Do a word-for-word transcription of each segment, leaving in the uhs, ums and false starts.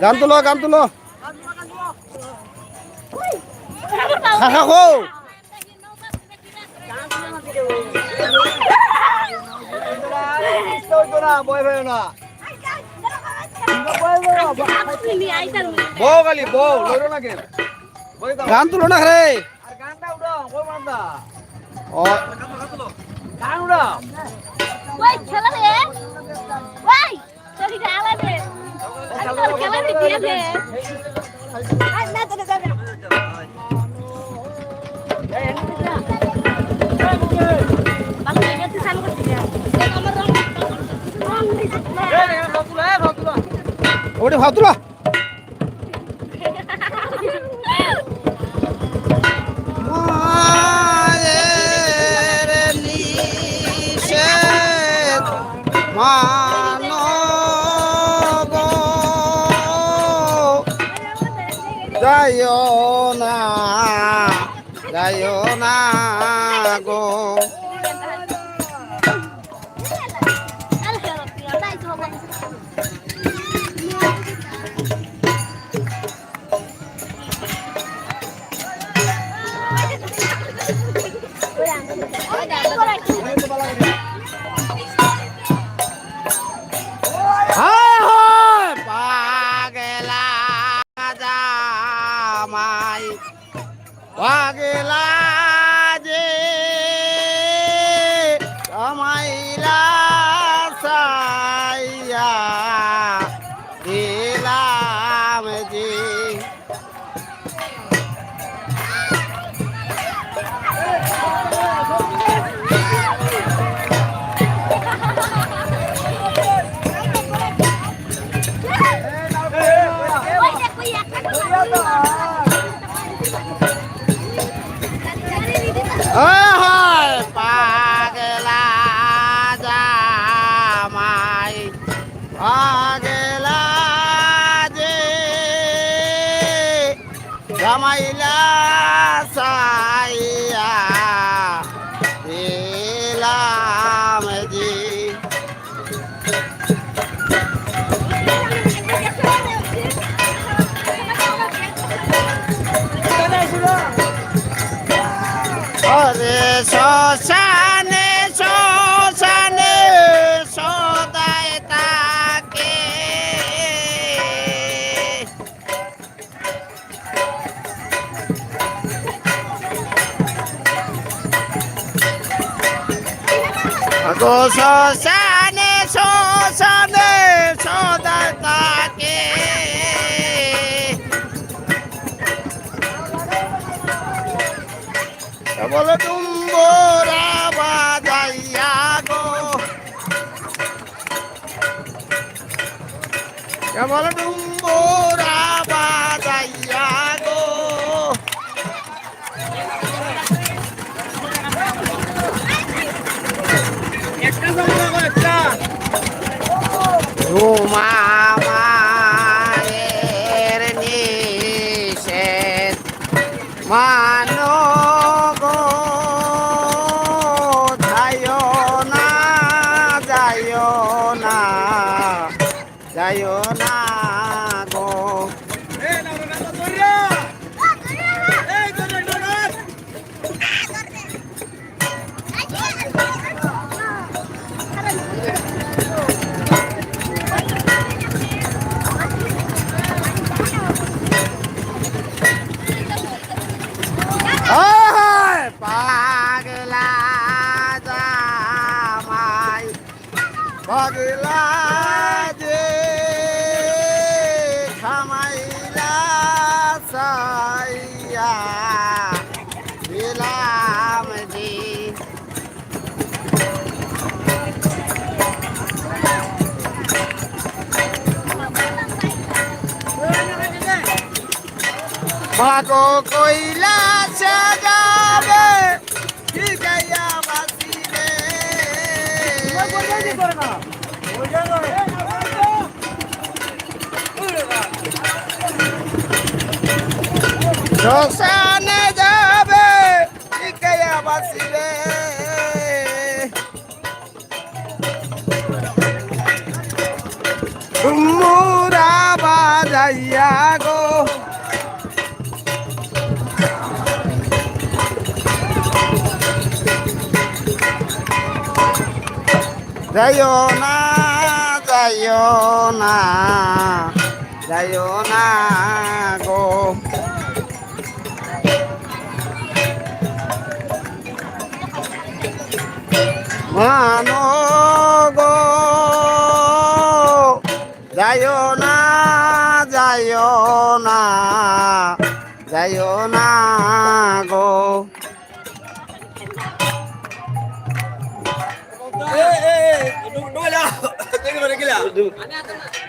গান তুলো, গান তুলো। খা, খা, খো। বউ খালি, বউ, লড়ো না কেন? গান তুলো না রে। ও। ওই, খেলা রে। ওই, তোর খেলা রে। আর তোর খেলা রে, দিয়ে দে। আর না, তোর যাবে। বাবা, এটা তুই চালু করছিস কেন? আমার রং, রং হয়েছে। ওটা ভাতুলা। মায়ের নিষেধ মানো গো, যাইও না, যাইও না গো। হায় হায়, পাগলা জামাই, পাগলা যে, জামাইলা চাইয়া দিলাম যে। ও হয় পাগলা জামাই, পাগলা যে জামাইলা চাইয়া দিলাম যে। ওরে শ্মশানে, শ্মশানে সদায় তাকে। গো শ্মশানে, শ্মশানে সদায় তাকে। কেবল ডুম্বুরা বাজাইয়া গো, কেবল ডুম্বুরা বাজাইয়া গো। একটা জমা রাখো, একটা। রুমা মায়ের নিষেধ মানো গো, যাইও না, যাইও না, যাইও না গো। আহায়, পাগলা জামাই, পাগলা যে, জামাইলা চাইয়া দিলাম যে। মাগো কইলা সে যাবে, কি গাইয়া বাঁচিবে? শ্মশানে যাবে, কি গাইয়া বাঁচিবে? ইয়া গো। যাইও না, যাইও না, যাইও না গো। মানো গো, যাইও না, যাইও না, যাইও না গো।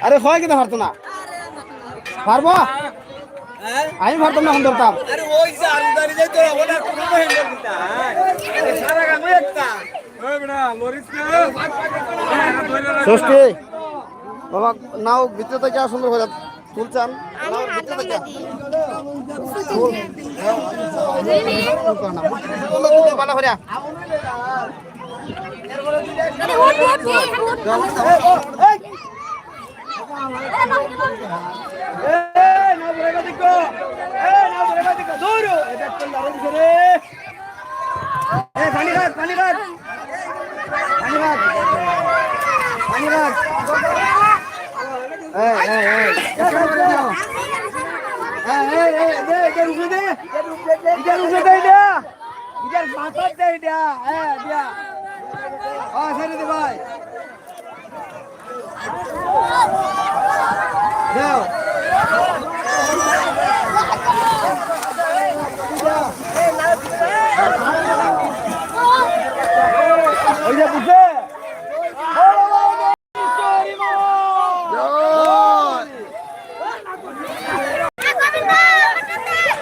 আরে হয় কিনা পারতো না? পারবো? আমি পারতাম না, এখন ধরতাম। ষষ্ঠী, বাবা, নাও ভিতরে থেকে সুন্দর করে তুলছান, নাও ভিতরে থেকে। তুল। তুল না। তুল না, তুল না, ভালো করে। এই, পানি রাখ, পানি রাখ। পানি রাখ। পানি রাখ। এই, এই, এই। এই, এই, এই, দে, ইটার উপরে দে। ইটার উপরে দে, ইটা। ইটার মাথাত দে, ইটা। হ্যাঁ, দিয়া। হ্যাঁ, ছেড়ে দে ভাই।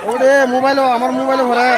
ওরে মোবাইল, আমার মোবাইল ভরে।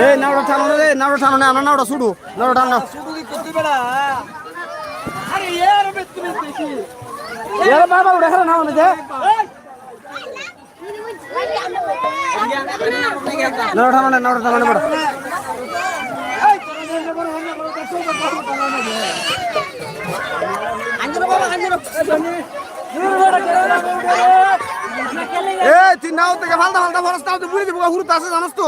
এই নাওটা টানো না রে, নাওটা টানো না, আমার নাওটা ছুটু, নাওটা টানো। ছুটু কি করতে বেড়া? আরে ইয়ার, তুমি দেখি। ইয়ার বাবা, উঠে খেলা না, মানে যে। নাওটা টানো না, নাওটা টানো না, বড়। এই, তুই নাও থেকে ফালতা ফালতা ফরস, তাও তো বুড়ি দিব, হুরুত আছে, জানোস তো।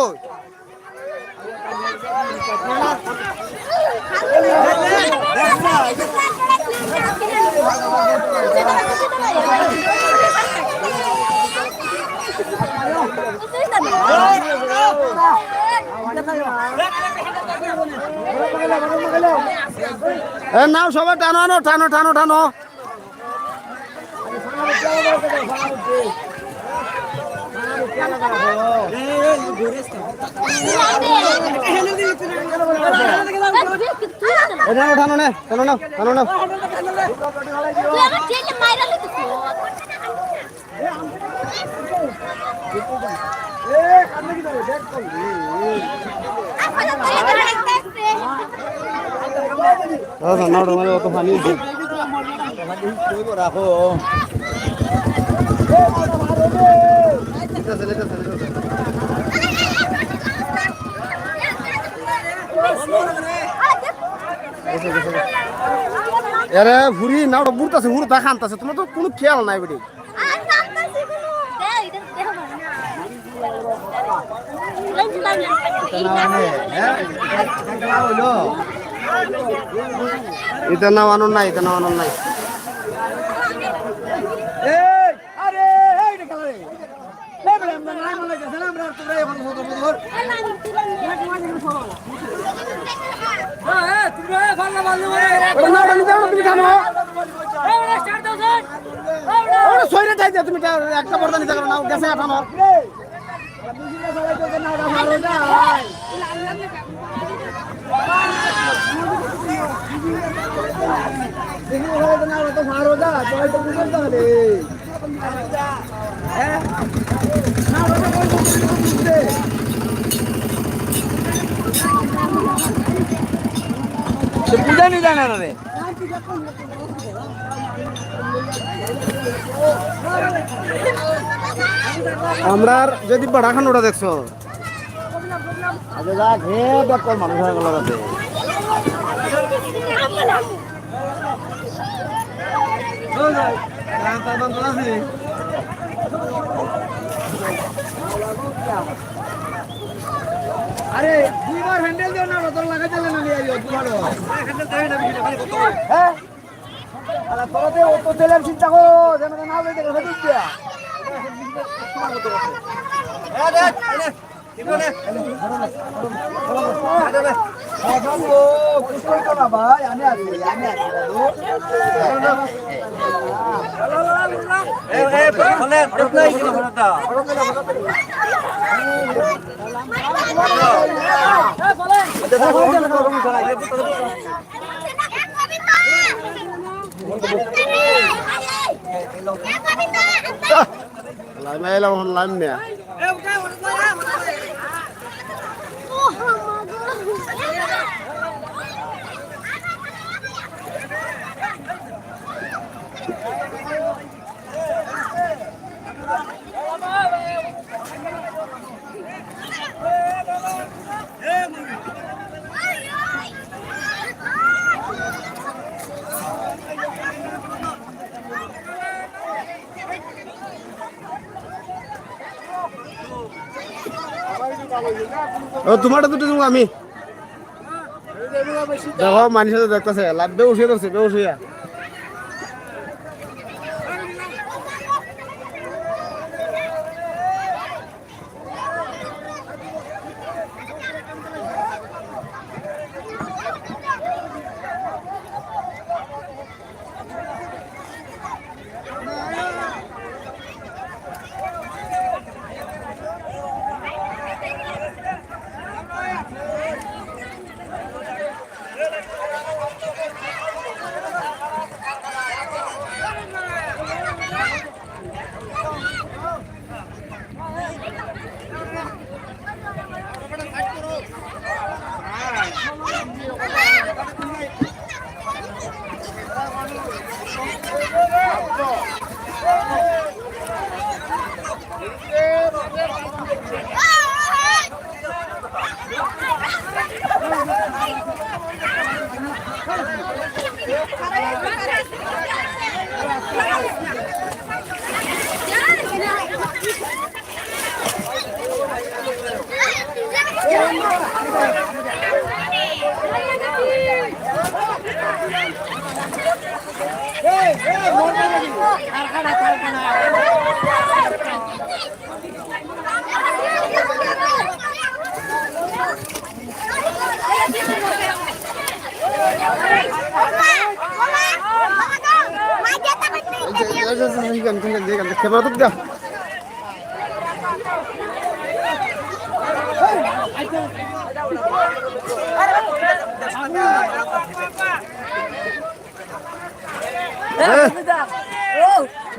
এ, নাও, সবাই টানো, আনো, টানো, টানো, টানো। এ, টানো, টানো, নে, টানো, নাও, টানো, নাও। আচ্ছা, নাওটার মাঝে অত পানি। রাখো। এরে, হুরি, নাওটা বুড়তাছে, হুরুতা খান্তাছে, তুমার তো কুনু খেয়াল নাই বেটি। ইতা নাওয়ানোর নাই, ইতা নাওয়ানোর নাই। ওটা নাওটা নিতে পারো, তুমি থামো। ওটা সইরে যাই যে তুমি একটা পর্দা নিতে পারো না, গেছে আঠানো। তো বুঝা নি জানা না রে। আমরার যদি বড়া খান ওটা দেখছো, আচ্ছা, যাক, হে, বেকল মানুষ হয়ে গেল রাতে। আরে, দুইবার হ্যান্ডেল দিও না, রতন লাগাই দিলে না, নিয়ে আইও, দুইবারও। হ্যাঁ? আরে, তোরা তো অত তেলের চিন্তা করো, যেন না হয়ে যায়, ফেলে দিচ্ছি। হ্যাঁ, দেখ, এই নে। লাইমে এলাম, এখন লাইম নিয়া। ও, তোমারটা দুটো তুমি আমি। দেখো, মানুষে তো দেখতেছে, লাভ বেউস হয়ে ধরছে, বেউস হইয়া। ক্যামেরা তো দা।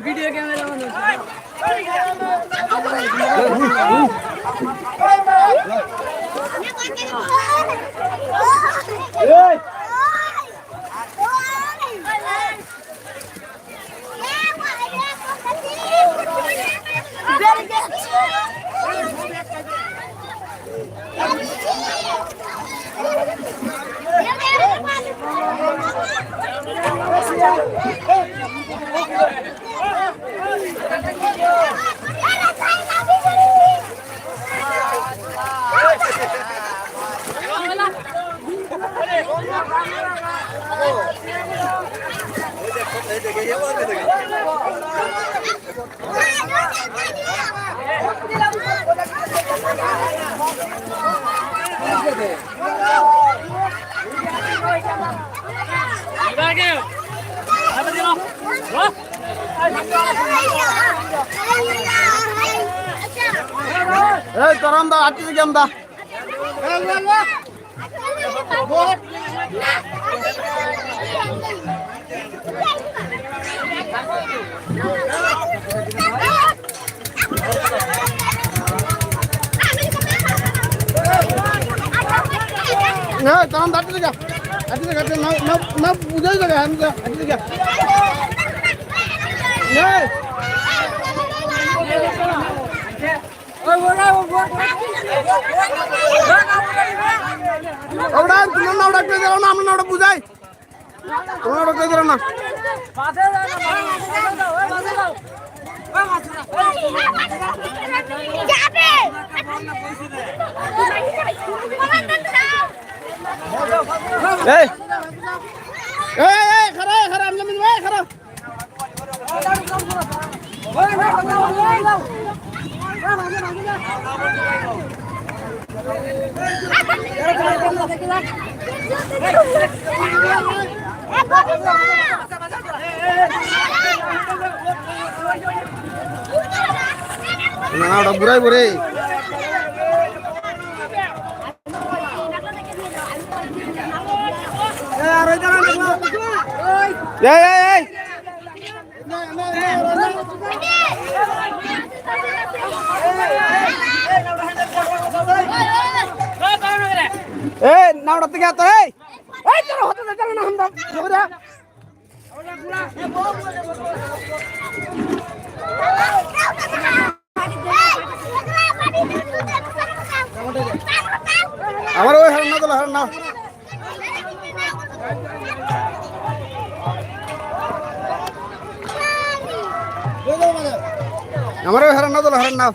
ভিডিও ক্যামেরা মানুষ। এই, তোরাম দা, আটকে গেম দা। না, তখন দাঁড়িয়ে থাকা। দাঁড়িয়ে থাকা, না, না, না, বুঝাই থাকা, আমি তো দাঁড়িয়ে থাকা। এই। ওরা, তুমার না ওরা কেউ দিল না, আমরা না ওরা বুঝাই। তুমার ওরা কেউ দিল না। এই, এই, এই, খাড়া, খাড়া, আমি জানি, এই, খাড়া। না, না, ওটা ঘুরাই ঘুরে। এই, এই, এই। এই, নাওটা থেকে আতো, এই। এই, তোর হাতে দে, চলো না, হামদা। আমার ওই হারান না, তোলা হারান না। আমার ওই হারান না, তোলা হারান না।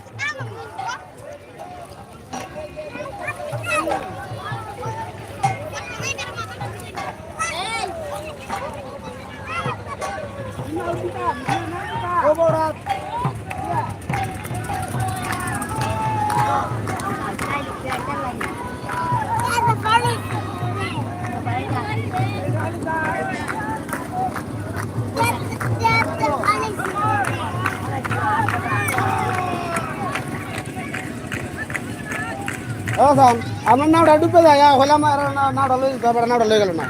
ও সান, আমরা নাওটা ডুবে যাই, আ, হইলাম আর না-, নাওটা লই, বাবার নাওটা লই গেল না।